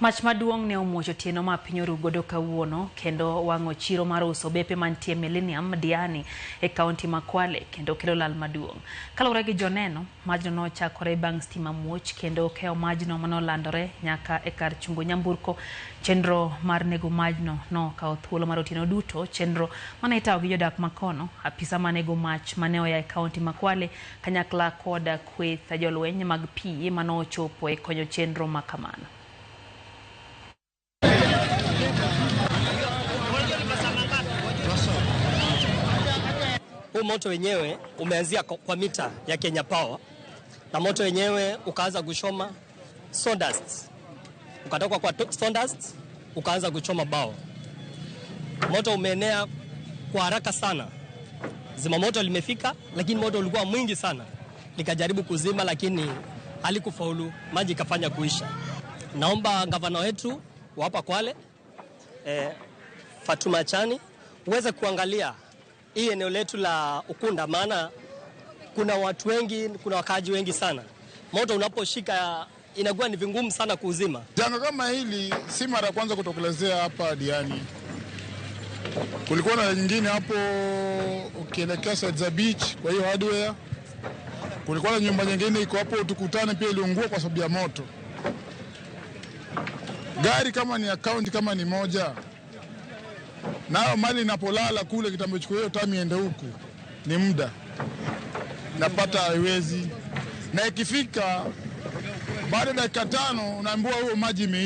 Mach maduong' ne omuoch otieno ma piny oru godo kawuono kendo wang'o chiro mar uso bepe mantie Millennium Diani e kaunti ma Kwale kendo kelo lal maduong'. Kaluwore gi joneno, majno nochakore bang' stima muoch kendo keyo majno manolandore nyaka e kar chungo nyamburko. Chenro mar nego majno nokawo thuolo mar otieno duto, chenro mane itayo gi jodak makono, apisa manego mach mane oya e kaunti ma Kwale kanyakla kod kweth jolweny mag pi manochopo e konyo chenro ma kamano. Huu moto wenyewe umeanzia kwa mita ya Kenya Power, na moto wenyewe ukaanza kuchoma sawdust, ukatoka kwa sawdust ukaanza kuchoma bao. Moto umeenea kwa haraka sana. Zimamoto limefika, lakini moto ulikuwa mwingi sana, likajaribu kuzima lakini halikufaulu, maji ikafanya kuisha. Naomba gavana wetu wa hapa Kwale Fatuma Chani uweze kuangalia hii eneo letu la Ukunda, maana kuna watu wengi, kuna wakaaji wengi sana. Moto unaposhika inakuwa ni vingumu sana kuuzima. Janga kama hili si mara ya kwanza kutokelezea hapa Diani. Kulikuwa na nyingine hapo ukielekea Sedza Beach, kwa hiyo hardware. Kulikuwa na nyumba nyingine iko hapo Tukutane pia iliungua kwa sababu ya moto. Gari kama ni account kama ni moja, nayo mali inapolala kule kitambo chukua hiyo time iende huku ni muda, napata haiwezi, na ikifika baada ya dakika 5 unaambiwa huo maji imeisha.